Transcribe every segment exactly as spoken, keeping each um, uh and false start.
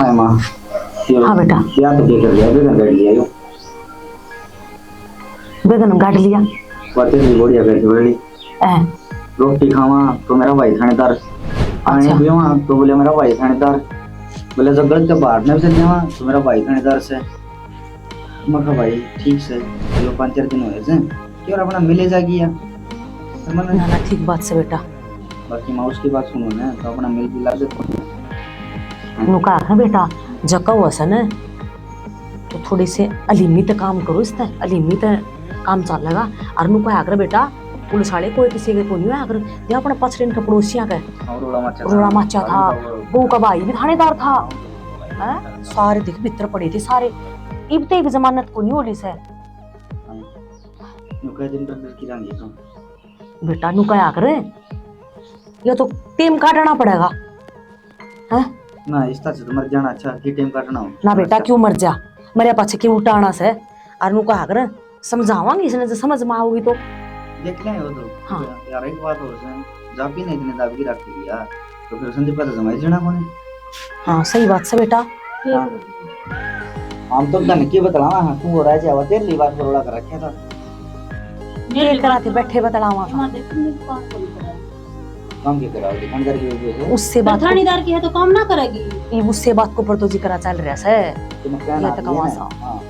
हाय माँ, यो हाँ बेटा। या तो बेगन लिया, बेगन गाड़ लिया यो। बेगन गाड़ लिया। बातें भी बढ़िया करके बोली। हैं। रोटी खावा तो मेरा भाई थानेदार। पानी अच्छा। पीवा तो बोले मेरा भाई थानेदार। बोले जब गलत के बाहर नहीं चल जावा तो मेरा भाई थानेदार से। मैं कहा भाई ठीक से, चलो पाँच चार दिन होए से, क्यों अपना मिले जागी या। तो मैंने ना, ना, ठीक बात से बेटा। बाकी माँ उसकी बात सुनो ना, तो अपना मिल भी लग जाता। नु कहा था बेटा, जका हुआ से ना, तो थोड़े से अलीमी ते काम करो, इस ते अलीमी ते काम चलेगा। और नु कहा कर बेटा, पुलिस वाले कोई किसी के को नहीं होया कर, ये अपने पछड़े इनके पड़ोसियां के और रोड़ा माचा रोड़ा था। माचा था, और बहू का भाई भी थानेदार था। हैं? सारे देख भीतर पड़े थे सारे। इब ते इब जमानत को नहीं होली से। हाँ। नु कह दिन डर डर की रंगी तुम। बेटा नु कहा कर, ये तो टेम काटना पड़ेगा। हैं? ना, इस तरह से तो मर जाना अच्छा, की टेम काटना हो। ना बेटा, अच्छा। क्यों मर जा? मरे पाछे क्यों उठाना से? और नु कहा कर, समझावांगे इसने, जो समझ में आओगी तो। देख लें वो तो। हाँ। यार, एक बात और से, जापी ने इतने दाब की रख दी यार, तो फिर संदीप का तो जमा ही जीना कोनी। हाँ, सही बात से बेटा। हाँ। हम तो धन की बतलावा, हाँ, तू हो रहा है, जावा, तेरे लिए बात पर रोड़ा कर रखा था। ये करा थे बैठे बतलावा था। काम के कराओ, दुकानदार की वजह से। उससे तो बात को थानेदार की है तो काम ना करेगी। ये उससे बात को ऊपर तो जिक्र चल रहा है। तो मैं कहना ये तो आदमी है कमाल ना। सा। हाँ।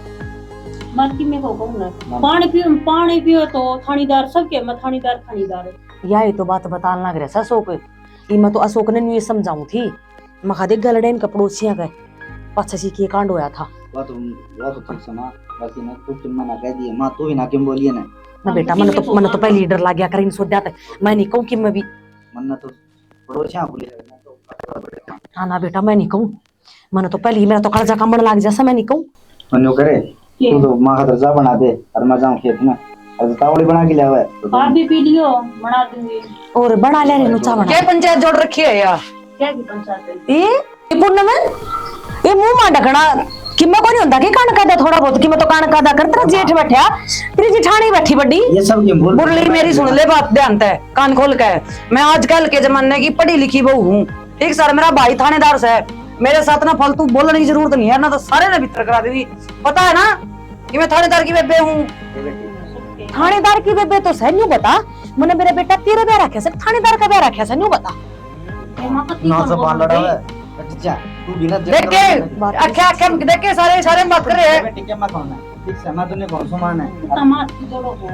बाकी मैं को कहूँ ना, ना। पानी पियो, पानी पियो तो थानेदार सबके, मैं थानेदार, थानेदार। या ये तो बात बतान लग रहा है अशोक। ये मैं तो अशोक ने न्यू ये समझाऊं थी। मैं कहा, देख गलड़े इनका पड़ोसियां का पाछे सी के कांड होया था। वो तो, वो तो ठीक से माँ, बाकी ना कुछ मना कह दिए। माँ, तू भी ना क्यों बोलिए ना। ना बेटा, मैंने तो, मैंने तो पहले ही डर लग गया कर इन सोद्या तक। मैं नहीं कहूँ कि मैं भी। मन्ने तो पड़ोसियां बोले। हाँ ना बेटा, मैं नहीं कहूँ, मैंने तो पहले ही, मेरा तो कालजा कंबण लाग जैसा, मैं नहीं कहूँ। मन्नो करे, के? तू तो माँ खातर जा बना दे, और मैं जाऊँ खेत में, और तावड़ी बना के ले आवे, तो आप भी पी लियो, बना दूंगी। और बना ले रे, नुचा बना। क्या पंचायत जोड़ रखी है यार? क्या की पंचायत है? ए, ये पूनम है? ये मुंह मां ढकना, कि मैं कोनी होंदा कि कान कादा थोड़ा बहुत, कि मैं तो कान कादा कर, तेरा जेठ बैठा, तेरी जिठानी बैठी बड़ी। ये सब क्यों बोल रही? मुरली, मेरी सुन ले बात ध्यान तै, कान खोल के। मैं आजकल के जमाने की पढ़ी लिखी बहू हूँ, ठीक सर, मेरा भाई थानेदार से, मेरे साथ ना फालतू बोलने की जरूरत नहीं है, ना तो सारे ने भीतर करा देगी। पता है ना कि मैं थानेदार की बेबे हूँ। थानेदार की बेबे तो सै न्यू बता, मैंने मेरा बेटा तेरा ब्याह रखा सै, थानेदार का ब्याह रखा सै, न्यू बता। ना जबान लड़ा है। अच्छा, तू भी ना देख के, आखे, आखे देख के सारे, सारे बात कर रहे हैं। ठीक है, मैं कौन है? ठीक है, मैं तूने कौन सा मान है? तमार की जोड़ो हो।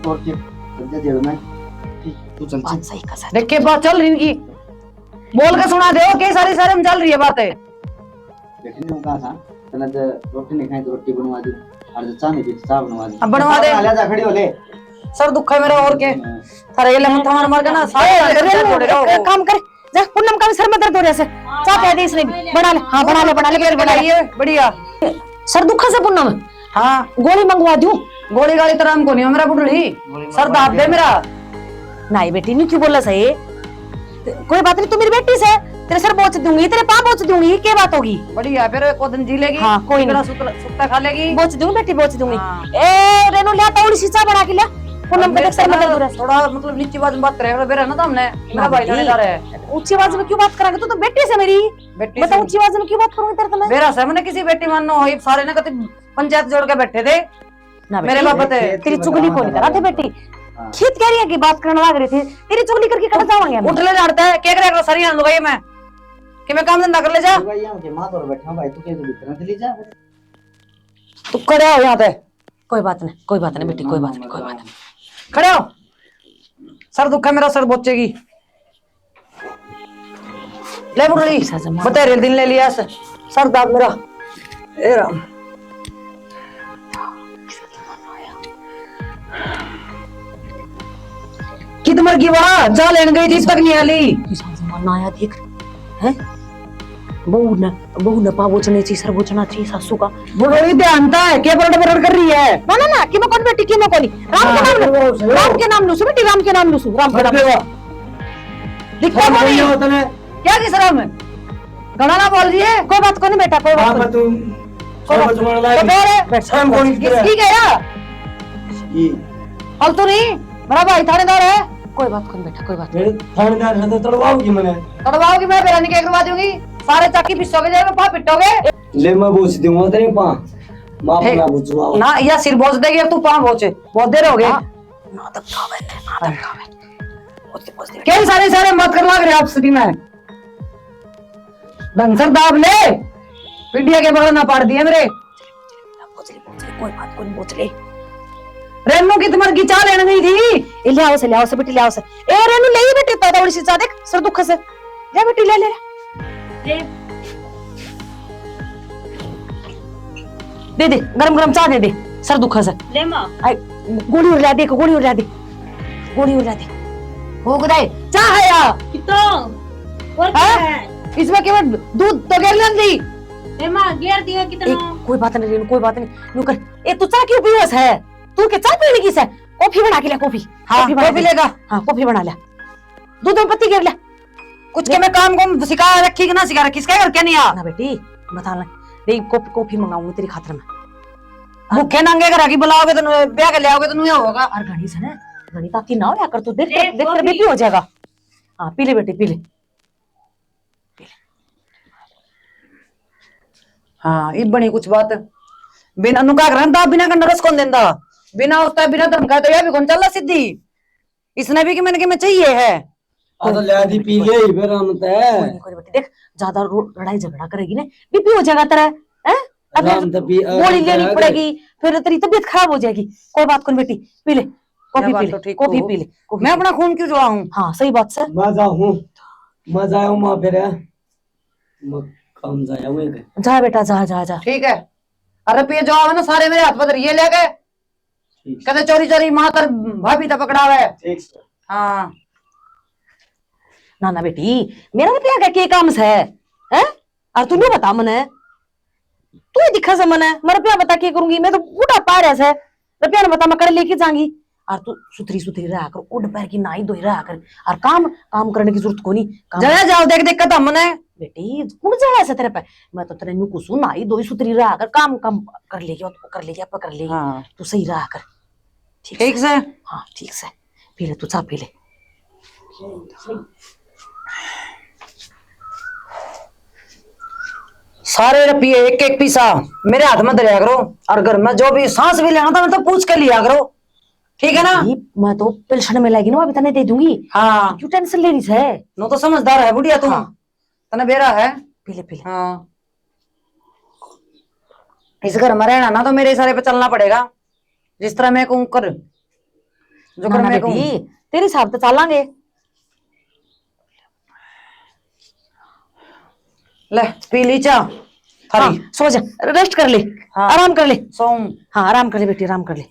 और के, चल जा जेल में। ठीक, तू चल, चल। सही का सच। देख के बात चल रही इनकी। बोल के सुना दे, के सारी शर्म चल रही है बातें। बेटी ने कहा था, तने तो रोटी नहीं खाई तो रोटी बनवा दी, और जो चाय नहीं पी तो चाय बनवा दी। अब बनवा दे। ले जा, खड़ी हो ले। सर दुख है मेरा और के। हाँ। थारे ये लमन थमार मार के ना सारे ए, सर दर्द छोड़ेगा एक वो। काम कर, जा पूनम का भी सर में दर्द हो रहा है। चाय पिला दे इसने भी। बना ले, हाँ, बना ले, बना ले, फिर बना ले। ये बढ़िया। सर दुखा से पूनम। हाँ। गोली मंगवा दूं? गोली गाली तो राम को नहीं हो मेरा बुढ़ड़ी। सर दाब दे मेरा। नहीं बेटी, न्यू क्यों बोला सही? कोई बात नहीं, तू मेरी बेटी से, तेरे सर बोच दूंगी, तेरे पाँव बोच दूंगी, क्या बात होगी? बढ़िया, फिर को दिन जी लेगी। हाँ, कोई नहीं। सुत्ता खा लेगी। बोच दूंगी बेटी, बोच दूंगी। हाँ। ए रेनू, ले थोड़ी सी चाय बना के ले। पूनम के देख सर में दर्द हो रहा है। थोड़ा मतलब नीची आवाज में बात करे, मेरा ना सामने, मेरा भाई थानेदार है। ऊंची आवाज में क्यों बात करांगे? तू तो बेटी से मेरी। बेटी बता, ऊंची आवाज में क्यों बात करूंगी तेरे से मैं? मेरा से मैंने किसी बेटी मानो हो, ये सारे ना कते पंचायत जोड़ के बैठे थे। ना मेरे बेटी, बाप ते तेरी चुगली कोनी करा थे बेटी। हाँ। खेत कह रही है कि बात करने लग रही थी, तेरी चुगली करके कहाँ जावांगे हम? उठ ले, लड़ता है, क्या करे, सारी लुगाई मैं कि मैं काम धंधा कर ले जा। लुगाई हम के माँ तो बैठा भाई, तू के भीतर चली जा। तू खड़ा हो यहाँ पे। कोई बात नहीं, कोई बात नहीं बेटी, कोई बात नहीं, कोई बात नहीं। खड़े हो। सर दुख है मेरा, सर बोचेगी। ले बुढ़ली, बतेरे दिन ले लिया सर, सर दाब मेरा। ए राम। कित मर गई वहाँ? जा लेन गई थी, तक नहीं आली। जमाना आया देख, हैं? बहू ने, बहू ने पा बोचने ची, सर बोचना ची, सासू का। बुढ़ोड़ी ध्यान ता है, के बरड़ बरड़ कर रही है? ना, ना, ना, कि मैं कौन बेटी, कि मैं कौन? राम के नाम लूं, राम के नाम लूं, बेटी, राम के नाम लूं, राम के नाम लूं। दिक्कत हो रही है। क्या की शर्म है? घणा ना बोल रही है। कोई बात कोनी बेटा, कोई बात कोनी। तू शर्म तो बैठ। शर्म कोनी किसकी कह रहा? फालतू नहीं, मेरा भाई थानेदार है। कोई बात कोनी बेटा, कोई बात। थानेदार है तो तड़वाओगी मैंने। तड़वाओगी मैं, बेरा नहीं के करवा दूंगी। सारे चाकी पिसोगे, जब पा पिटोगे। ले, मैं भोंच दूंगा तेरे पा। माँ हे, अपना भोंचवाओ। ना, या सिर भोंच देगी, अब तू पा भोंच। बहुत देर हो गई। हाँ। ना दबकावे, ना दबकावे। भोंच दे, भोंच दे। क्या सारे, सारे मत कर लाग रहे आप सभी में। ढंग से दाब ले। पिंडिया के बगल ना पाड़ दिए मेरे। भोंच ले, भोंच ले, कोई बात कोनी, भोंच ले। रेनू की तुम्हारे की चाह लेने गई थी। ए, ले आओ से, ले आओ से, बेटी, ले आओ से। ए, रेनू, ले ही बेटी, पैदा उड़ी सी चाह देख, सर दुख से। ले बेटी, ले, ले, ले। ले। दे दे, गरम गरम चाह दे दे, सर दुखा से। ले माँ। आई, गोली और ला दे, एक गोली और ला दे, गोली और ला दे। हो गए, चाह है या? कितो? और क्या हाँ? है? इसमें केवल दूध तो गिर लेंदी। ले माँ, गिर दिया कितना? एक, कोई बात नहीं रेनू, कोई बात नहीं। न्यू कर। ए, तू चाह क्यों पीवस है? तू के चाह पीने की से? कॉफी बना के ले, कॉफी। हाँ, कॉफी बना कॉफी ले। लेगा। हाँ, कॉफी बना ले। दूध में पत्ती गिर ले। कुछ के मैं काम को सिखा रखी कि ना सिखा रखी, इसका घर क्या नहीं आ? ना बेटी, बता ले। देख, कॉफी, कॉफी मंगाऊंगी तेरी खातर मैं। भूखे नंगे घर की बुलाओगे तो नु-, ब्याह के ले आओगे तो नुया होगा। और घणी से ना, घणी ताती ना होया कर तू, देख, देख, देख, तेरा कॉफी। बीपी हो जाएगा। हाँ, पी ले बेटी, पी ले। हाँ, इब बनी कुछ बात। बिना नुका कर दा, बिना कंडा रस कौन देंदा? बिना उसका, बिना धमका तो यह भी कौन चलना सीधी? इसने भी कि मैंने कि मैं चाहिए है। आ तो ले दी, पी ले ही फिर हम ते। कोई नहीं, कोई नहीं बेटी, देख, ज्यादा रो-, लड़ाई झगड़ा करेगी ना, बीपी हो जाएगा तेरा, हैं? अबे राम तो पी, गोली लेनी पड़ेगी, फिर तेरी तबीयत खराब हो जाएगी। कोई बात कोनी बेटी, पी ले, कॉफी पी ले, तो ठीक कॉफी पी ले, कॉफी मैं पी ले। अपना खून क्यों जलाऊं? हाँ, सही बात से। मैं जाऊं, मैं जाऊं, माँ फिर मैं काम जाया हूँ एक। जा बेटा, जा, जा, जा। ठीक है। अरे रुपये जो आवे ना, सारे मेरे हाथ पर धरिए लेके। ठीक। कदे चोरी चोरी माँ तर भाभी तो पकड़ावे। ठीक सर। हाँ। ना, ना बेटी, मेरा रुपया का के काम से, हैं? और तू न्यू बता मने, तू ही दिखा से मने, मैं रुपया बता के करूंगी, मैं तो बूढ़ा पा रहा से, रुपया ना बता, मैं कड़े लेके जाऊंगी। और तू सुथरी सुथरी रहा कर, उड़ पैर की नहाई धोई रहा कर, और काम, काम करने की जरूरत कोनी। काम जरा जाओ, देख देख कदम मने। बेटी, कुण जाया से तेरे पे? मैं तो तेरे न्यू कुसू, नहाई धोई सुथरी रहा कर, काम, काम कर लेगी, कर लेगी, आप कर लेगी। हाँ। तू सही रहा कर। ठीक ठीक से? से? हाँ, ठीक से। पी ले, तू चाह पी ले। सारे रुपये एक एक पैसा मेरे हाथ में धरया करो, और घर में जो भी सांस भी लेना था, मैं तो पूछ के लिया करो, ठीक है ना? ये मैं तो पेंशन में लागी ना, अभी तने दे दूंगी। हाँ। क्यों टेंशन ले रही है? नो तो समझदार है बुढ़िया तू। हाँ। तने बेरा है। पी ले, पी ले। हाँ। इस घर में रहना ना तो मेरे इशारे पे चलना पड़ेगा। जिस तरह मैं कहूँ कर, जो ना, कर ना मैं बेटी, कहूँ। तेरे हिसाब तो चालांगे। ले, पी ली चाह थारी। हाँ, सो जा, रेस्ट कर ले। हाँ। आराम कर ले। सोऊं। हाँ, आराम कर ले बेटी, आराम कर ले।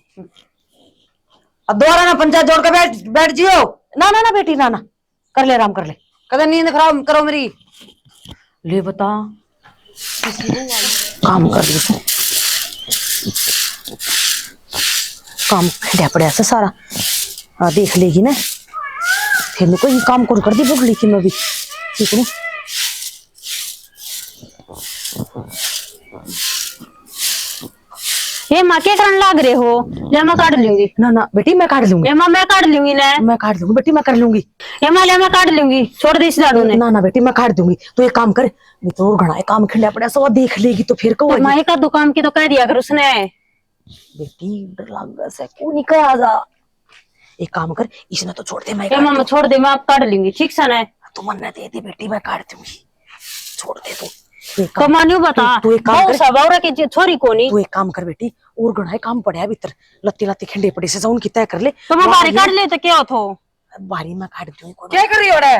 अब दोबारा ना पंचायत जोड़ के बैठ, बैठ जियो। ना, ना, ना बेटी, ना, ना। कर ले, आराम कर ले। कदे नींद खराब करो मेरी। ले बता, काम कर ले। काम खड़ा पड़ा से सारा। हाँ, देख लेगी ना। फिर मैं कोई काम कौन कर दी बुढ़ली की मैं भी। ठीक नहीं। ए माँ, के करन लाग रहे हो? ले, मैं काट लूंगी। ना, ना, बेटी, मैं काट लूंगी। ए माँ, मैं काट लूंगी ने। मैं काट लूंगी, बेटी, मैं कर लूंगी। ए माँ, ले, मैं काट लूंगी। छोड़ दे इस झाड़ू ने। ना, ना, बेटी, मैं काट दूंगी। तू एक काम कर, मैं तो और घना काम खिंडा पड़ा, सो देख लेगी तो फिर कहोगी। माँ, एक आधो काम की तो कह दिया कर उसने। बेटी, डर लग से, क्यों नहीं कहा जा? एक काम कर, इसने तो छोड़ दे, मैं ए काट माँ, दूंगी। छोड़ दे, मैं आप काट लूंगी, ठीक से ना? तू मन्ने दे दे बेटी, मैं काट दूंगी। छोड़ दे तू। तू एक काम, कमानियो बता, तू, तू एक काम कर। सब औरत की छोरी कोनी। तू एक काम कर बेटी, और घना ही काम पड़ा है भीतर, लत्ती लत्ती खिंडे पड़े से, जा उनकी तय कर ले। तो मैं बाहर काट ले तो क्या हो थो? बाहरी मैं काट दूंगी, कोई क्या कर रही हो रे?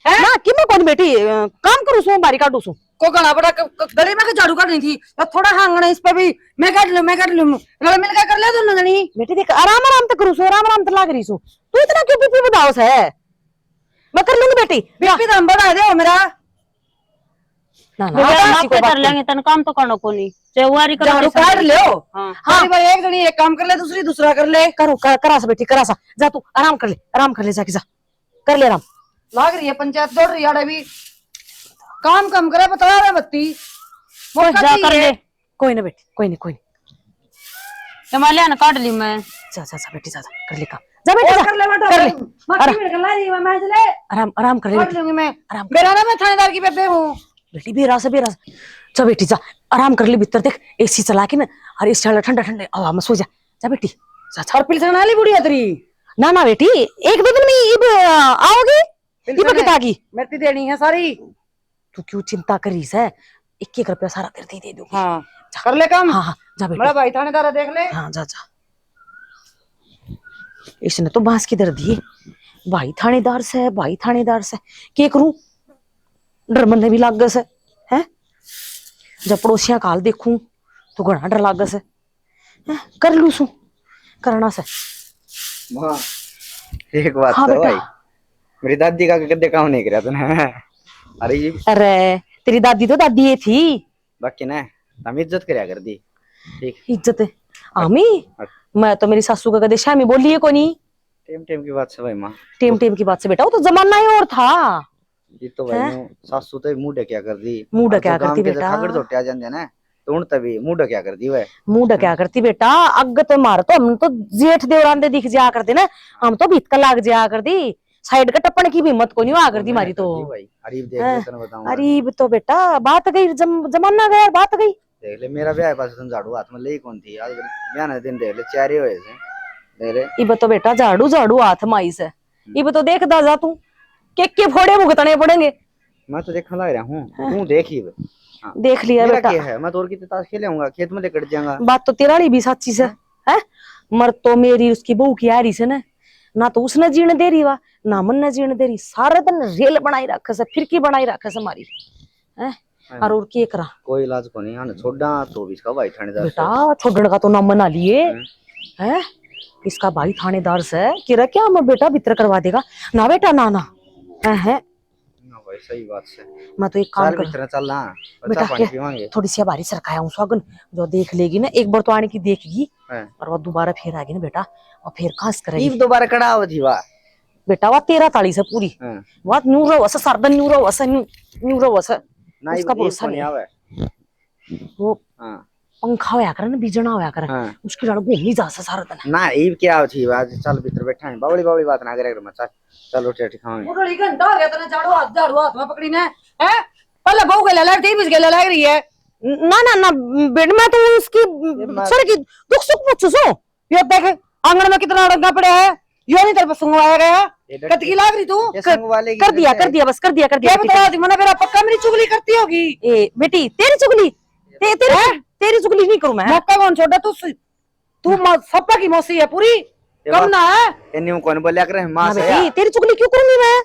हैं? ना, कि मैं कौन बेटी, अ, काम करूँ सू, बाहरी काटू सू। को घना बड़ा क-, क-, गली में के झाड़ू काटनी थी, तो थोड़ा हांगना इस पे भी, मैं काट लूं, मैं काट लूं, रल मिल के कर ले दोनों जनी। बेटी देख, आराम आराम तो करूँ सू, आराम आराम तो लाग रही सू, तू इतना क्यों बीपी बढ़ाओ से? मैं कर लूंगी बेटी। बीपी तो हम बढ़ा दे हो मेरा। ना, ना, बेटा, आराम हम से आपे कोई बात कर नहीं। लेंगे, तन काम तो करनो कोनी। चाहे वारी करो, झाड़ू चाहे काट सारी लो। हाँ। हाँ। भाई, एक जनी एक काम कर ले, दूसरी दूसरा कर ले। करो, कर, करा सा बेटी, करा सा। जा तू आराम कर ले, आराम कर ले, जाके जा। कर ले आराम। लाग रही है पंचायत, दौड़ रही है आड़े भी। काम कम करे, बता रहे बत्ती। कोई मौका जा नहीं कर है। ले। कोई ना बेटी, कोई नहीं, कोई नहीं। तो मैं लिया ना काट ली मैं। जा, जा, जा बेटी, जा, जा, कर ले काम। जा बेटी, और जा, कर ले बेटा, कर ले। मैं आराम, भीड़ कर ला रही हूँ, मैं ले। आराम, आराम कर ले कर बेटी। लूंगी मैं। आराम कर। बेरा ना, मैं थानेदार की बेबे हूँ। बेटी, बेरा से, बेरा से। जा बेटी, जा, आराम कर ले भीतर, देख, एसी चला के ना, और एसी वाला ठंडा ठंडा हवा में सो जा। जा बेटी, जा, जा। और पिलसन ना ली बुढ़िया तेरी? ना, ना बेटी, एक दो दिन में इब, आ, आओगी, इब पिलसन कित आगी? मेरे देनी है सारी। तू क्यों चिंता करी सै? एक एक रुपया सारा तेरे ते ही दे दूंगी। हाँ, जा। कर ले काम। हाँ, हाँ, जा बेटी। मेरा भाई थानेदार है, देख ले। हाँ, जा, जा। इसने तो बांस की दर दी, भाई थानेदार सै, भाई थानेदार सै, के करूं? डर मन्ने भी लाग सै, हैं? जब पड़ोसियां काल देखूं तो घणा डर लाग सै, हैं? कर लू सू, करना सै। माँ, एक बात हाँ तो बेटा। भाई, मेरी दादी का कदे काम नहीं करा तूने। अरे ये अरे, तेरी दादी तो दादी ये थी। बाकी ना, हम इज्जत करया कर दी। ठीक। इज्जत? आमी? हाँ। मैं तो मेरी सासू का कदे शामी बोली है कोनी। टेम टेम की बात से भाई माँ। टेम टेम की बात से बेटा, वो तो जमाना ही और था। ये तो भाई हैं? यूं सासू तो मुंह ढक्या कर दी। मुंह और ढक्या जो गांव करती के जो बेटा। खागड़ झोटे आ जाते हैं ना, तो उन तभी मुंह ढक्या कर दी वह। मुंह ढक्या हाँ। करती बेटा, अग तो मार तो हम तो जेठ देवरान दे दिख जाया करते ना, हम तो भीत का लाग जाया कर दी। साइड का टप्पण की भी हिम्मत को नहीं हुआ कर दी हमारी तो। भाई, अरीब देख हैं? ले, तने बताऊं मैं। अरीब तो बेटा, बात गई, जम-, जमाना गया, बात गई। देख ले, मेरा ब्याह पास तुम झाड़ू हाथ में ले ही कौन थी। आज ब्याह ना दिन देख ले, चारे हुए से। देख ले। इब तो बेटा झाड़ू, झाड़ू हाथ में आई से। हम्म। इब तो देखदा जा तू, के के फोड़े भुगतने पड़ेंगे। मैं तो देखने लग रहा हूँ, हैं? तू देख ही। हाँ। देख लिया मेरा बेटा। क्या है, मैं तो और कितने ताश खेले आऊंगा, खेत में लेकर जाऊंगा। बात तो तेरा वाली भी साची से, हैं? हैं? मर तो मेरी उसकी बहू की आ रही से ना, ना तो उसने जीण दे रही वा, ना मन्ने जीण दे रही। सारे दिन रेल बनाई रखे से, फिरकी बनाई रखे से हमारी, हैं? हैं? और, और के करा? कोई इलाज को नहीं, आने छोड़ा तो भी इसका भाई थानेदार से। बेटा, छोड़ने का तो नाम मना लिए, हैं? हैं? इसका भाई थानेदार से, के रहा क्या मैं बेटा भीतर करवा देगा? ना बेटा, ना, ना। हैं, हैं? ना भाई, सही बात से। मैं तो एक काम चल कर भीतर चल ना, और बेटा, चाय पानी के पीवांगे। थोड़ी सी हमारी सरकाया हूँ सुहागन, जो देख लेगी ना, एक बार तो आने की देखेगी, हैं। और वो दोबारा फिर आएगी ना बेटा, और फिर खास करेगी। ईब दोबारा कड़ा हो जी वाह। बेटा, वा तेरह ताली से पूरी। हाँ। वा न्यू रहो से, सारा दिन न्यू रहो से, न्यू, न्यू रहो से। ना, उसका ये भरोसा कोनी नहीं। आवे। वो हाँ। पंखा होया करे ना, बिजणा होया करे, हाँ। उसकी डाल घूमी जा से सारा दिन। ना, ईब क्या हो थी, आज चल भीतर बैठा है, बावली, बावली बात ना करे कर, मैं चल, चल रोटी, रोटी खावांगे। पूरा एक घंटा हो गया तने झाड़ू हाथ, झाड़ू हाथ में पकड़ी ने, हैं? पहले बहू के ले लाग, तेरी बीच के ले लाग रही है। ना, ना, ना, बेट, मैं तो उसकी ये मार- सर की दुख सुख पूछू सो। यो देख, आंगन में कितना अड़ंगा पड़ा है, यो नहीं तेरे पे सुंगवाया गया। ये डर कतकी लाग रही तू? ये कर, सुंगवा लेगी कर दिया, कर दिया, बस कर दिया, कर दिया, क्या बेटी, बता कर दी, मैंने मेरा पक्का मेरी चुगली करती होगी। ए, बेटी, तेरी चुगली? ते-, तेरी हैं? चुग-, तेरी चुगली नहीं करूं मैं। मौका कौन छोड़ा तू? सु-, तू हाँ। मौ-, सप्पा की मौसी है पूरी, ये कम बात ना है। ये न्यू कौन बोल्या करे, माँ ना से बेटी, या? तेरी चुगली क्यों करूंगी मैं?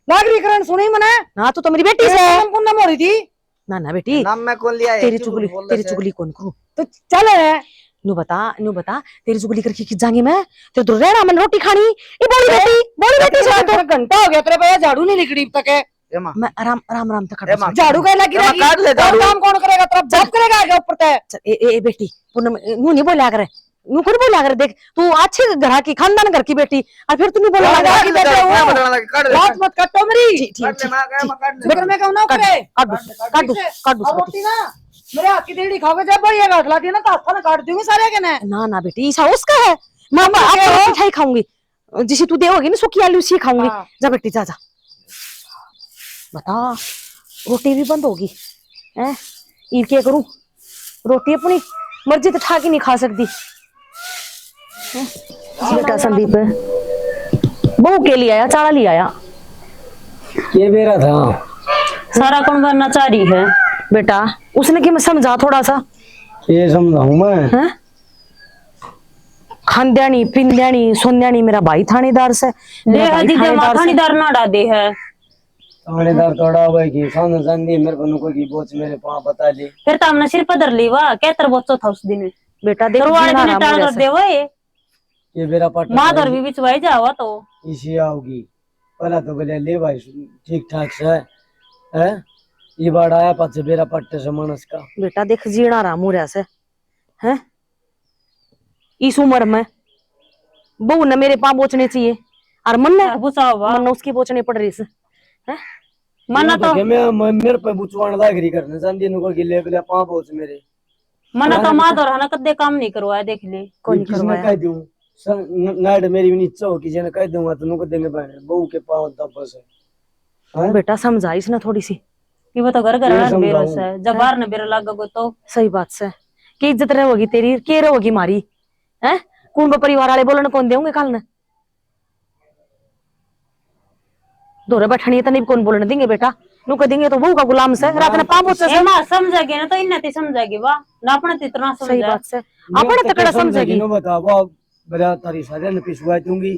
लाग रही करण सुनी मने। ना, तू तो मेरी बेटी से। नाम कौन नाम हो रही थी? ना, ना बेटी, नाम मैं कौन लिया है? तेरी चुगली, तेरी चुगली कौन करूं? तो चल है। न्यू बता, न्यू बता, तेरी चुगली करके खिंचांगी मैं? तेरे तो रहना, मन रोटी खानी। ये बोली बेटी, बोली बेटी से तो। घंटा हो गया तेरे पे झाड़ू नहीं लिकड़ी अब तक है। ए माँ। मैं आराम, आराम, आराम तक ए माँ। झाड़ू का लगी ए माँ, रहेगी। काट ले और झाड़ू। काम कौन करेगा? तेरा बाप करेगा आगे ऊपर ते। चल, ए, ए, ए बेटी, पूनम, न्यू नहीं बोला करे। न्यू कुछ बोला कर, देख, तू अच्छे घर की, खानदान घर की बेटी, और फिर तू नहीं बोला लगा। काट ले, काट ले, काट ले। बात मत काटो मेरी। ठीक, ठीक, काट ले, ठीक, मैं, मैं ठीक। काट ले। फिर मैं कहूँ ना करे। काट दो, काट दो, काट दो, और रोटी ना, मेरे हाथ की तेड़ी खाओगे, जब बढ़िया हाथ ला दिया ना, तो हाथ में काट दूंगी सारे के ना। ना, ना बेटी, ऐसा उसका है। मैं आप मिठाई खाऊंगी, जिसे तू देवोगी ना, सूखी आलू, उसी खाऊंगी। हाँ। जा बेटी, जा, जा। बता, रोटी भी बंद होगी, हैं? इब के करूं? रोटी अपनी मर्जी तो ठा के नहीं खा सकती। बेटा संदीप, बहू के लिए आया, चाला ले आया। ये बेरा था। सारा कौन बनना चाह रही है? बेटा, उसने कि मैं समझा थोड़ा सा। ये समझाऊं मैं। हैं? खांद्यानी, पिंद्यानी, सोन्यानी मेरा भाई थानेदार से। मेरा भाई थानेदार से। थानेदार ना डादे है। थानेदार तो अड़ा भाई की, सांझ सांझी मेरे को नुको की बोच मेरे पाँव बता ली। फिर तो हमने सिर पर धर ली, वाह, क्या तर बोचो था उस दिन। बेटा, देख, करवाले जीना दिन हराम हो टाल गया कर दे, ओए। ये बेरा पट माँ धर भी बिचवाई जावा तो। इसी आओगी। पहला तो बोले, ले भाई, ठीक ठाक से, हैं? ये बाड़ आया पाछे बेरा पट्टे से मानस का। बेटा, देख, जीना हराम हो रहा से, हैं? इस उम्र में बहू ने मेरे पाँव बोचने चाहिए, और मन ने, मन ने उसकी बोचने पड़ रही से, हैं? मना तो मैं, मैं, मेरे पे बुचवान लाग रही करने, चांदी नु को गिले बिले पाँव बोच मेरे। मना तो माँ धोरा ने कदे काम नहीं करवाया, देख ले। कोई किसने करवाया? कह दूं? स-, न-, नाड़ मेरी भी नीचे हो कि जने कह दूंगा तो नुक देंगे बहन, बहू के पाँव दबस है। हैं? बेटा, समझा इसने थोड़ी सी। ये वो तो घर घर ये हार बेरा समझाऊं। से, जब बाहर ने बेरा लग गो तो। सही बात से। के इज्जत रहोगी तेरी, के रहोगी मारी? हैं? कुंभ परिवार वाले बोलन कौन देंगे काल ने? धोरे बैठनी है, तने भी कौन बोलने देंगे बेटा? नु कह देंगे तो बहू का गुलाम से, रात ने पाँव पोछे से। ए माँ, समझेगी ना तो इन्ना ती समझेगी, वाह, ना अपने ती इतना सही समझा। बात से। अपने तकड़ा समझेगी। नो बता, वो बड़ा तारी सारे ने पिसवा दूंगी,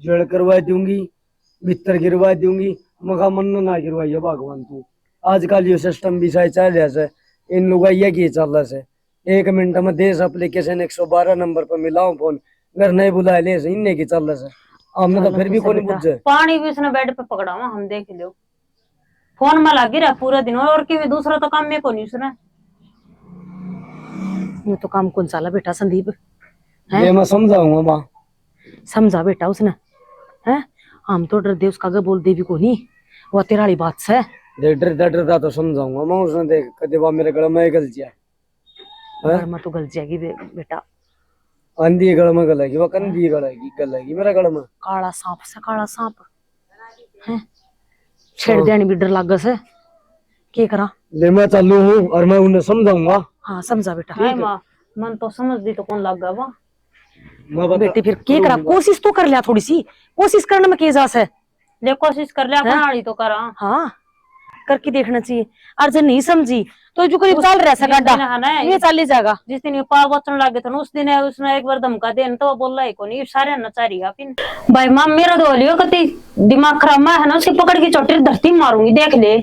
जड़ करवा दूंगी, भीतर गिरवा दूंगी, मखा मन ना गिरवाइयो भगवान तू। आजकल यो सिस्टम भी सही चल रहा है, इन लुगाइया की चल रहा है। एक मिनट में देश एप्लीकेशन एक सौ बारह नंबर पर मिलाओ फोन, घर नहीं बुला ले से, इन्ने की चल रहा है। हमने तो चलो, फिर भी ठीक है कोनी बेटा। बुझे। पानी भी उसने बेड पे पकड़ावा, हम देख लियो। फोन में लागी रहा पूरा दिन, और किवे दूसरा तो काम में कोनी उसने। ये तो काम कौन साला बेटा संदीप? हैं? ये मैं समझाऊंगा माँ। समझा बेटा उसने, हैं? हम तो डर दे उसका आगे बोल दे भी कोनी, वो तेरा वाली बात से। देख, डरदा डरदा तो समझाऊंगा मैं उसने। देख, कदे वा मेरे गले में गल जाए। हैं? गल में तो गल जाएगी बे-, बेटा। आंधी गल में गलेगी, वो कंधी गलेगी, गलेगी मेरा गल में। काला सांप से काला सांप, हैं? छेड़ हाँ। देने भी डर लागे से, के करा? ले, मैं चालू हूँ और मैं उन्हें समझाऊंगा। हाँ, समझा बेटा। हाय माँ, मन तो समझ दी तो कौन लग गया वा? मैं बता-, बेटी, फिर के करा? करूंगा। कोशिश तो कर लिया थोड़ी सी, कोशिश करने में के जा से। ले, कोशिश कर ले, अपना हाँ? आली तो करा। हाँ, करके देखना चाहिए। और जे नहीं समझी, तो जो करीब उस-, चल रहा है जिस गाडा, दिन है ना, ये चल ही जाएगा। जिस दिन ये पाव बचन लगे थे ना, उस दिन है, उसने एक बार धमका दे न, तो वो बोला ही कोनी, सारे नचारी आप इन। भाई माँ, मेरा तो लियो कती दिमाग खराब, मैं है ना, उसकी पकड़ की चोटी धरती मारूंगी, देख ले।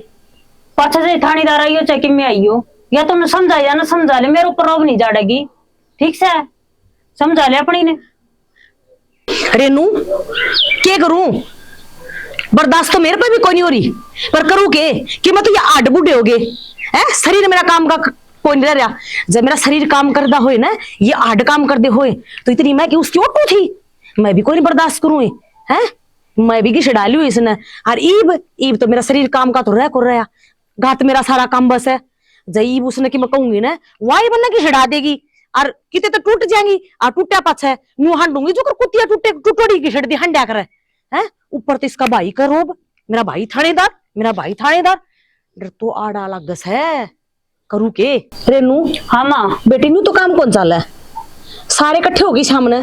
पाछा से थानेदार आइयो, चाहे किम्मे आइयो, या तो न समझा, या न समझा ले, मेरे ऊपर रोब नहीं जाड़ेगी, ठीक से? समझा ले अपनी ने। रेनू, के करूं? बर्दाश्त तो मेरे पे भी कोनी हो रही, पर करूं के? कि मैं तो ये आड बूढ़े हो गए, हैं? शरीर मेरा काम का क-, कोनी रह रहा। जब मेरा शरीर काम करदा होए ना, ये आड काम करदे होए, तो इतनी मैं कि उसकी ओटू थी, मैं भी कोनी बर्दाश्त करूं, हैं? मैं भी घिसड़ा लियो इसने। और ईब, ईब तो मेरा शरीर काम का तो रह को रहा, गात मेरा सारा काम बस है। जब ईब उसने कि मैं कहूंगी ना, वाई बन्ने घिसड़ा देगी, और किते तो टूट जाएंगी, और टूटा पाछे न्यू हांडूंगी जो कर कुतिया टूटे, टूटोड़ी घिसड़ दी हंड्या करे। हैं? ऊपर तो इसका भाई का रोब, मेरा भाई थानेदार, मेरा भाई थानेदार। डर तो आड़ा लागस है, करू के? रेनू। हाँ माँ। बेटी, न्यू तो काम कौन चाले? सारे इकट्ठे हो गए सामने,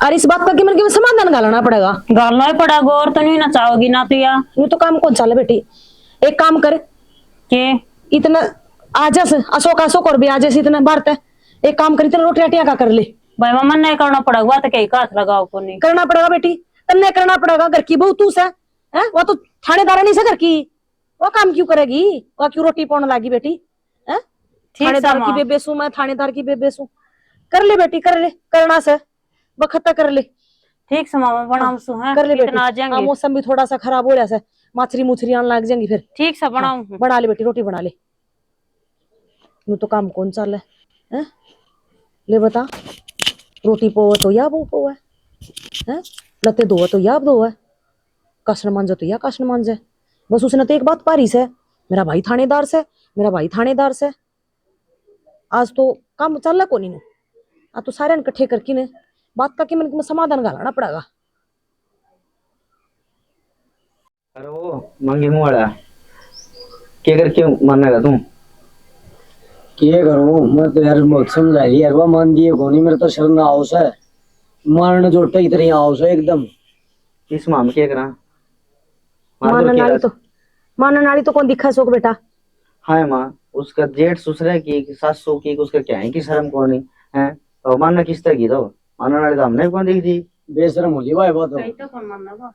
और इस बात का कि मन के समाधान घालना पड़ेगा। घालना ही पड़ेगा, और तो नहीं ना चाहोगी ना तो या। न्यू तो काम कौन चाले बेटी? एक काम कर। के? इतना आ जास, अशोक, अशोक और भी आ जास इतना बार ते। एक काम कर, इतना रोटी राटियां का कर ले। भाई माँ, मन नहीं करना पड़ेगा, बात कहीं का हाथ लगाओ कोनी। करना पड़ेगा बेटी, तन्ने करना पड़ेगा, घर की बहू तू से, हैं? वो तो थानेदार नहीं से घर की, वो काम क्यों करेगी? वो क्यों रोटी पौन लागी बेटी, हैं? ठीक थानेदार की बेबे सू मैं, थानेदार की बेबे सू। कर ले बेटी, कर ले, करना से, बखत कर ले। ठीक से मामा, बनाऊं सू, हैं? कर ले बेटी। इतना आ जाएंगे। हाँ, मौसम भी थोड़ा सा खराब हो रहा से, मछरी मुछरी आने लग जाएंगी फिर। ठीक से हाँ, बनाऊं हूँ। बना ले बेटी, रोटी बना ले। न्यू तो काम कौन चाले, हैं? ले बता, रोटी पोवे तो या वो पोवे, हैं? लत्ते धोवे तो या धोवे, कासन मांजे तो या कासन मांजे। बस उसने तो एक बात पारी से, मेरा भाई थानेदार से, मेरा भाई थानेदार से। आज तो काम चाले कोनी नु, आ तो सारे इकट्ठे करके ने बात का के मन में समाधान घालना पड़ेगा। अरे वो मांगे मुंह वाला, के करके मानेगा तू? के करूं मैं तो यार, बहुत समझा लिया यार, वो मान दिए कोनी, मेरे तो शर्म ना आओ से, मारने जोटे की तरह आओ से एकदम। इस मां में के करा? मार दो मानन के वाली रस। तो, मानन वाली तो कौन दिखा सोक बेटा? हाय माँ, उसका जेठ ससुरे की, सासू की, उसका क्या है कि शर्म कोनी है? तो मानना किस तरह की तो? मानने वाली तो हमने कौन देख दी। बेशरम हो ली भाई, वो तो। कहीं तो कौन मानना वो?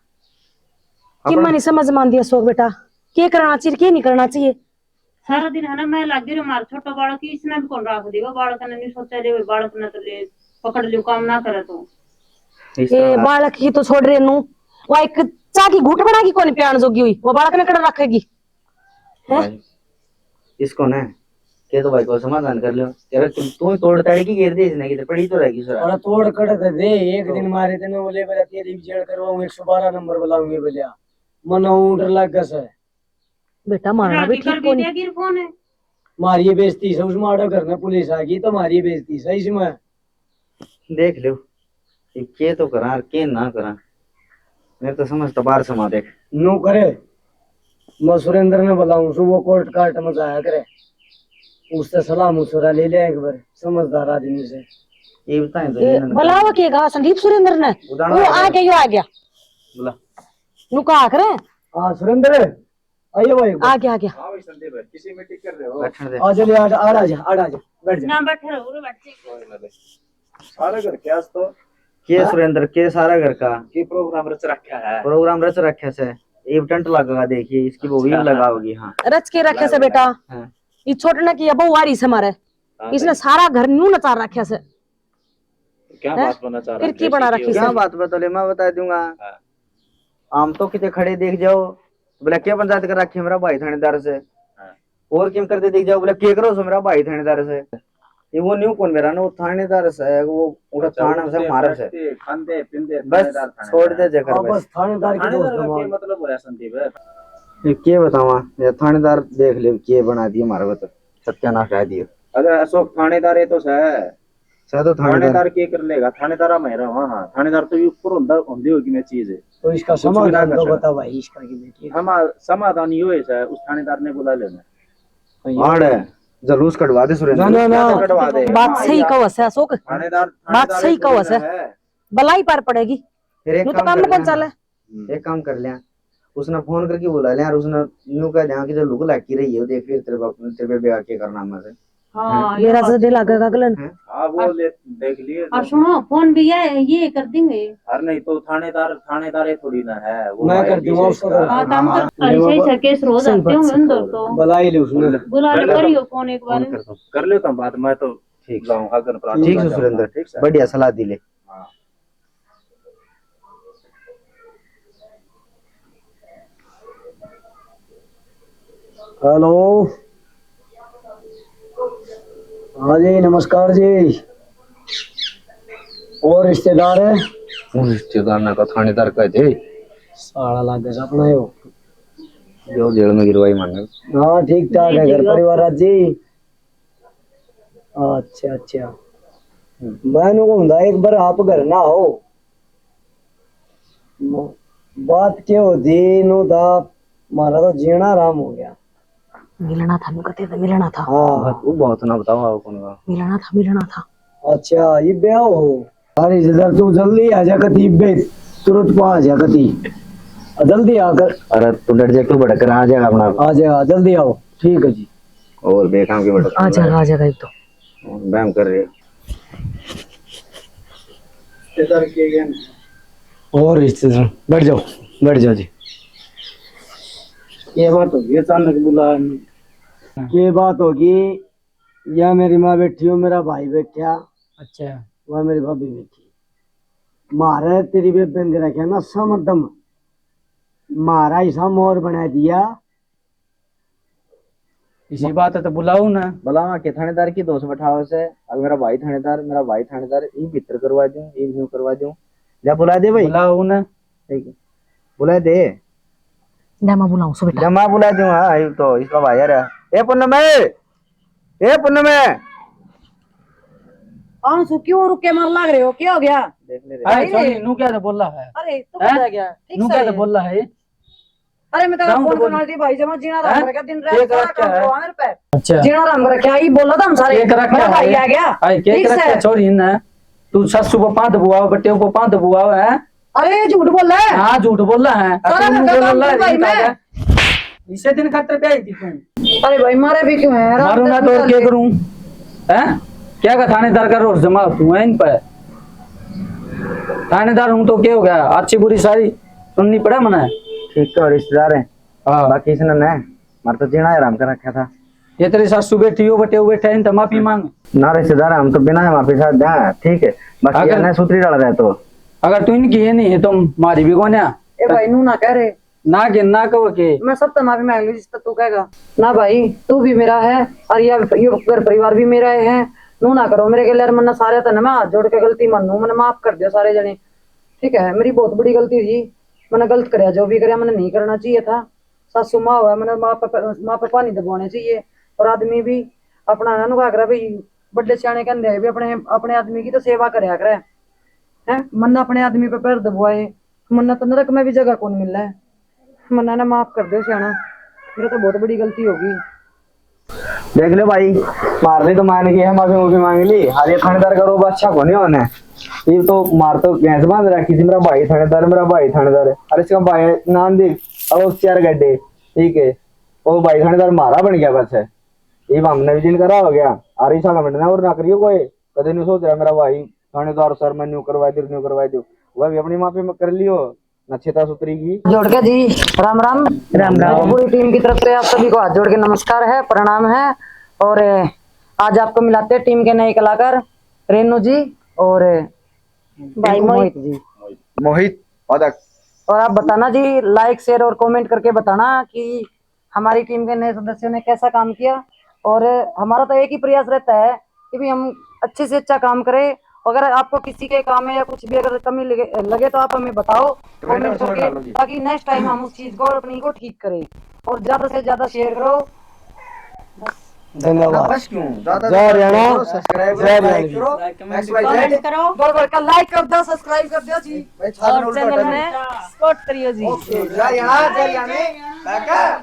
कि अपना मनी समझ मान दिया सोक बेटा, के करना चाहिए, के नहीं करना चाहिए? सारा दिन है ना, मैं लागी रे मार छोटा बालक, इसने भी कौन राख देगा? बालक ने नहीं सोचा ले, बालक ने तो ले पकड़ लियो, काम ना करे तो। इस ए, तरह बालक की तो छोड़ रे नू, वो एक चाह की घूट बना की कौन प्याण जोगी हुई, वो बालक ने कड़ा रखेगी? हैं? भाई, इसको ना, के तो भाई को समाधान कर लो। तेरा तू, तू ही तोड़ ताड़ की घेर दे इसने, कि तो पड़ी तो रहेगी सर। अरे तोड़ कड़ दे दे, एक दिन मारे तने वो ले बोला, तेरी भी जेल करवाऊं, एक सौ बारह नंबर बुलाऊंगे बोलिया। मना डर लग गया सर। बेटा, मारना भी राखी ठीक कर कोनी। दी क्या गिर फोन है? मारी बेइज्जती से उसमें आड़े घर में पुलिस आ गई तो मारी बेइज्जती से इसमें। देख लो, ये के तो करा और के ना करा, मेरे तो समझ तो बाहर समा देख। न्यू करे, मैं सुरेंद्र ने बुलाऊं सु, वो कोर्ट कार्ट में जाया करे, उससे सलाह मशवरा ले लिया एक बार, समझदार आदमी से। ये बताएं तो ए, ये ना बुलाओ के गा संदीप सुरेंद्र ने। उदाहरण वो आ गया, यो आ गया। बुला। नु कहा करे। हाँ सुरेंद्र, आइए भाई। आ गया, आ गया। हाँ भाई संदीप भाई, किसी मीटिंग कर रहे हो? बैठने दे। आ जा, ले, आ जा, आ जा, आ जा, बैठ जा। ना बैठ रहे हो, बैठ जा। सारा घर क्या तो? के हाँ? सुरेंद्र, के सारा घर का? के प्रोग्राम रच रखा है? प्रोग्राम रच रखा से। ये टेंट लगेगा, देखिए, इसकी वो भी अच्छा। लगाओगी, हाँ। रच के रखे से बेटा। हाँ। ये छोटना की अब वो आ रही से हमारे। हाँ, इसने सही। सारा घर न्यू नचा रखा से। क्या हैं? बात बना चाह रहा फिर है? की बना रखी क्या से? बात बता ले, मैं बता दूंगा। हाँ। आम तो किते खड़े देख जाओ, बोले, "क्या पंचायत कर रखी है मेरा भाई थानेदार से?" हाँ। और किम करते देख जाओ, बोले, "क्या करो सो मेरा भाई थानेदार से?" ये वो न्यू कौन मेरा ना, वो थानेदार से, वो उड़ा अच्छा, थाना से, मारे से। बैठते, खाते, पीते, बस थानेदार, छोड़ दे थानेदार। जेकर हाँ, बस। बस थानेदार की थानेदार दोस्त का हमारे। क्या मतलब होया संदीप है? ये क्या बतावा, ये थानेदार देख ले, क्या बना दिए हमारे को तो, सत्यानाश कर दिए। अरे अशोक थानेदार है तो सै। सै तो थानेदार। थानेदार के कर लेगा? थानेदार हम है रहा, हाँ, हाँ। थानेदार तो ये ऊपर होंदा, होंदी होगी ना चीज। तो इसका कुछ भी ना समाधान कर तो सकता। बता भाई, इसका कि मैं क्या समा-, समाधान यो है सर, उस थानेदार ने बुला लेना। हाँ, ये आड़ है, जुलूस कटवा दे सुरेंद्र। ना, ना, ना। कटवा दे। बात सही कहो सै अशोक। थानेदार, बात थानेदार सही कहो सै। है। भलाई पर पड़ेगी। फिर एक नु तो काम काम कर कौन लेना। चले? हम्म। एक काम कर लिया, उसने फोन करके बुला लिया और उसने न्यू कह दिया कि जो लुक लाग की रही है, वो देख फिर तेरे बाप, तेरे पे ब्याह के करना मत। हाँ, ये मेरा बात तो दिल तो आगे का गलन। हैं? हाँ, वो और ले, देख लिए और तो। सुनो, फोन भी ये, ये कर देंगे। और नहीं तो थानेदार, थानेदार ये थोड़ी ना है, वो मैं भाई कर दूंगा जी उसको। हाँ, तो हम तो हाँ, ऐसे ही वो सर केस रोज सही आते बात होंगे है। उन दौर तो। बुला ही ले उसने। बुला ले, कर ले करियो तो। फोन एक बार। फोन कर दो। कर ले तो बात, मैं तो ठीक। जाऊँ, अगर प्रार्थना ठीक है जाऊँ, सुरेंद्र, ठीक है। बढ़िया सलाह दी ले। हाँ। हेलो, हाँ जी, नमस्कार जी। और रिश्तेदार है? उन रिश्तेदार ना का थानेदार कह दे। साला लागे सपना यो। जो जेल में गिरवाई मांगे। हाँ, ठीक ठाक है घर परिवार आज जी। अच्छा, अच्छा। हम्म। मैं नु कहूंदा एक बार आप घर ना आओ। म-, बात के हो जी, नु दा, म्हारा तो जीना आराम हो गया। मिलना था, नु कहते थे, मिलना था। हाँ। बात, वो बात ना बताओ, आओ कौन का। मिलना था, मिलना था। अच्छा, ये ब्याह हो। अरे, इधर तू जल्दी आ जा कती, बे, तुरंत पा आ जा कती। आ, जल्दी आकर। अरे, तू डट जा, क्यों भटक रहा? आ जाएगा अपना। आ जाएगा, जल्दी आओ। ठीक है जी। और बेकाम के भटक आ जाएगा, आ जाएगा एक तो। बहम कर रहे हो। रिश्तेदार के गए हैं। और रिश्तेदार, बैठ जाओ, बैठ जाओ जी। ये बात होगी, अचानक बुलाया। ये बात होगी, या मेरी माँ बैठी हो, मेरा भाई बैठा। अच्छा। वह मेरी भाभी बैठी। म्हारे तेरी बेबे ने रखा ना समदम, म्हारा हिस्सा मोर बना दिया। इसी बात है तो बुलाओ ना। बुलावा के थानेदार की दोष बैठाओ से, अब मेरा भाई थानेदार, मेरा भाई थानेदार, ये भीतर करवा दूं, ये यूं करवा दूं। जा बुला दे भाई। बुलाओ ना। ठीक है। बुला दे। जा मैं बुलाऊं सु बेटा। जा मैं बुला दूं, हाँ, ये तो इसका भाई आ रहा। ए पूनम, ए, ए पूनम। आऊं सु, क्यों रुके मार लाग रहे हो, क्या हो गया? देख ले रे। अरे भाई रे। सॉरी, नू क्या तो बोला है? अरे तू हैं? क्या गया? ठीक नू से क्या तो है। बोला है? अरे मैं तो जाऊं फोन तो बोल। करना थी भाई, जमा जीना आराम हैं? करके दिन रात केक सारा रखा काम है। करवा मेरे पे। अच्छा। जीना आराम करके आई, बोला था हम सारे। केक रखा मेरा भाई है। आ गया। आई, केक ठीक रखा से। है, छोरी ने। तू सासू को पांत बुआओ, बट्टे को पांत बुआओ है। अरे झूठ बोल रहा है। हाँ, झूठ बोल रहा है। सारा तू घर का बोल काम रहा है, करूं भाई झूठ मैं। आ गया। इसे दिन खातर ब्याही थी तू। अरे भाई, मारे भी क्यों है? रात मारूंगा दस तो और बजे क्या करूं? हैं? क्या का थानेदार का रोज जमा तू है इन पे? थानेदार हूं तो क्या हो गया? अच्छी बुरी सारी सुननी पड़ा मने। ठीक तो रिश्तेदार है। हाँ। बाकी इसने ना, मार तो जीना हराम कर रखा था। ये तेरी सासू बैठी हो, बटे बैठा है, इन तो माफी मांग। ना रिश्तेदार, हम तो बिना माफी साथ जा, ठीक है। बाकी अगर ये ना सुथरी डाल रहे तो। अगर तू इनकी ये नहीं है तो मारी भी कोन्या। ए भाई, नू ना कह रहे। ना के, ना कहो के। मैं सब तो माफी मांग लूं जिस तो तू कहेगा। ना भाई, तू भी मेरा है और ये, ये घर परिवार भी मेरा है। नू ना करो मेरे के लिए, मन्ने सारे तो ना मैं हाथ जोड़ के गलती मानू, मैंने माफ कर दिया सारे जने। ठीक है, मेरी बहुत बड़ी गलती थी, मैंने गलत करया, जो भी करया मैंने नहीं करना चाहिए था। सासू माँ हुआ, मैंने माँ पे, माँ पे पानी दबाने चाहिए। और आदमी भी अपना ना नुका करे भाई, बड़े सियाने कहते हैं भी अपने, अपने आदमी की तो सेवा करया करे। हैं? मन्ने अपने आदमी पे पैर दबवाए, मन्ने तो नरक में भी जगह कौन मिला है। मन्ने ना माफ कर दो सियाणा, मेरे तो बहुत बड़ी गलती होगी। देख ले भाई, मारने तो मान गई है, माफी मुफी मांग ली। अरे थानेदार का रोब अच्छा कोनी होने। ये तो मार तो भैंस बांध रखी थी, मेरा भाई थानेदार, मेरा भाई थानेदार। अरे इसका भाई नाम देख, अब उस चार गड्ढे, ठीक है, वो भाई थानेदार मारा बन गया बस है। ये हमने भी जिन करा हो गया। अरे इसा घमंड ना और ना करियो कोई, कदे नहीं सोच रहा मेरा भाई थानेदार सर मैं न्यू करवा दे, न्यू करवा दे। वह भी अपनी माफी में कर लियो, नक्षता सुतरी की। जोड़ के जी, राम राम। राम राम। और पूरी टीम की तरफ से आप सभी को हाथ जोड़ के नमस्कार है, प्रणाम है। और आज आपको मिलाते हैं टीम के नए कलाकार रेनू जी और भाई मोहित। मोहित जी। मोहित, वादक। और आप बताना जी, लाइक, शेयर और कमेंट करके बताना कि हमारी टीम के नए सदस्यों ने कैसा काम किया। और हमारा तो एक ही प्रयास रहता है कि भी हम अच्छे से अच्छा काम करें। अगर आपको किसी के काम में या कुछ भी अगर कमी लगे, लगे तो आप हमें बताओ कमेंट करके, ताकि नेक्स्ट टाइम हम उस चीज को और अपनी को ठीक करें। और ज्यादा से ज्यादा शेयर करो। धन्यवाद। बस क्यों ज्यादा जय हरियाणा, सब्सक्राइब जय लाइक हरियाणा। करो। कमेंट करो। बढ़ बढ़ कर लाइक कर दो, सब्सक्राइब कर दो जी। और चैनल में सपोर्ट करियो जी। जय हरियाणा, जय हरियाणा।